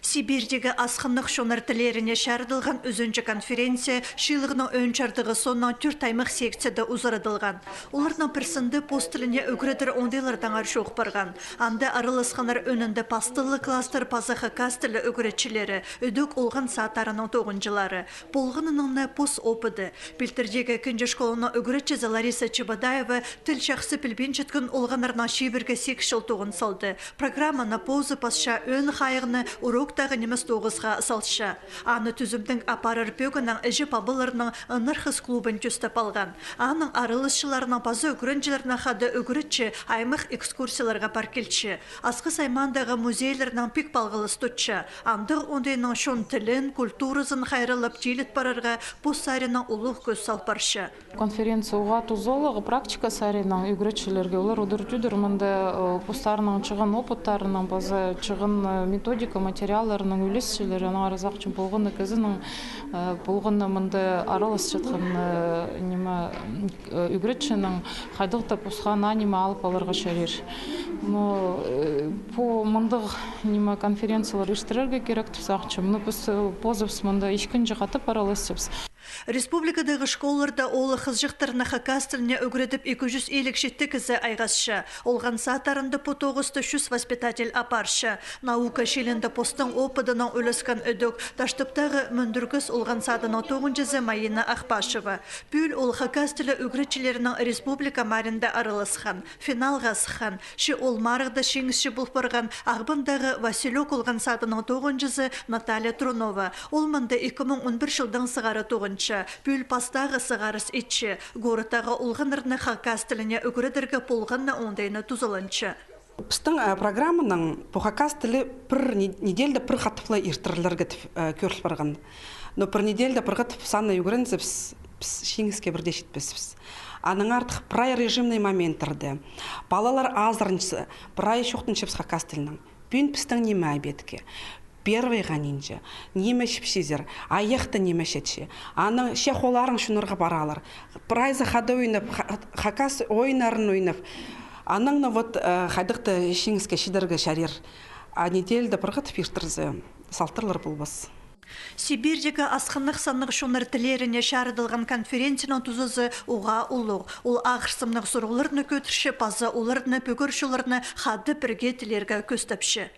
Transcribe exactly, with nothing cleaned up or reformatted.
Сибирьдегі асхынах чоннар тілеріне чарыдылған ӱзінҷі конференция чыылығның ӧӧн чардығы соонаң тӧрт аймах секцияда узарадылған. Оларның пірсінде пос тіліне ӱгредер оңдайлардаңар чоох парған. Анда араласханнар ӧӧнінде пасталығ класстар паза хакас тілі ӱгретчілері, ідӧк олған садтарының тоғынҷылары. Полғанының на пос опыды. Пилтірдегі ікінҷі школаның ӱгретчізі Лариса Чебодаева тіл чахсы пілбинчеткен олғаннарнаң чибіргі сигіс чыл тоғын салды. Программаны позы пасча ӧӧн хайығны, уроктағы нимес тоғысха салча. Аны тӱзімнең апарар пӧгіннең іҷе-пабаларның ынархас клубын тӧстеп алған. Аның араласчыларынаң паза ӱгренҷілернең хада ӱгретчі аймах экскурсияларға пар килче. Асхыс аймаандағы музейлернең пик палғалыс тутча. Андағ оңдайнаң чон тілін, культуразын хайраллап тиліт парарға пос саринаң улуғ кӧс сал парча. Конференция уғаа тузалығ, практика саринаң ӱгретчілерге олар удур-тӧдір мында, э, постарының чыған опыттарынаң паза чыған, э, методика материалларынаң ӱлесчелер, аннаңар сағынчам полған на кізінің, э, полған на мында араласчатхан, э, ниме, э, ӱгретчінің хайдағ-да посха наа ниме алып аларға чарир. Но, э, пу мындағ ниме конференциялар иртірерге кирек тіп сағынчам. Ну, піс, э, позыбыс мында ікінҷі хатап араласчабыс. Республикадағы школаларда оолах-хызыҷахтарны хакас тіліне ӱгредіп ікі чӱс илиг читі кізі айғасча. Олған садтарында пу тоғысты чӱс воспитатель апарча. Наука чилінде постың опыдынаң ӱлескен ідӧк Таштыптағы Мӱндіргіс олған садының тоғынҷызы Майина Ахпашева. Пӱӱл ол хакас тілі ӱгретчілерінің республика маарында араласхан, финалға сыххан. Че ол марығда чиңісчі пол парған Ағбандағы Василек олған садының тоғынҷызы Наталья Трунова. Ол мында ікі муң он пір чылдаң сығара тоғынча. Пӱӱл пастағы сығарыс итче. Городтағы олғаннарны хакас тіліне ӱгредерге полған на оңдайны тузаланча. Пістің, э, программаның пу хакас тілі пір не-, недельда пір хатап ла иртірілерге тіп, э, кӧріл парған. Но пір недельда пір хатап саны ӱгрензебіс, піс чиңіске пірдее читпеспіс. Анаң артых прай режимный моменттарда. Палалар азыранча, прай чоохтанчабыс хакас тілінең. Пӱӱн пістің ниме обедке? Первойға нинҷе? Ниме чіпчезер? Айахта ниме читче? Анаң че холларың чунарға паралар. Прайзы хада ойнап, ха-, хакас ойнарын ойнап. Анаң на вот, э, хайдағ-да чиңіске чидерге чарир. А недельда пір хатап иртірзе, салтырлар полбас. Сибирьдегі асхынах саннығ чоннар тілеріне чарыдылған конференцияның тузазы уғаа улуғ. Ол ағырсымнығ сурығларны кӧдірче паза оларны пӧгер чолларны хада пірге тілерге кӧстепче.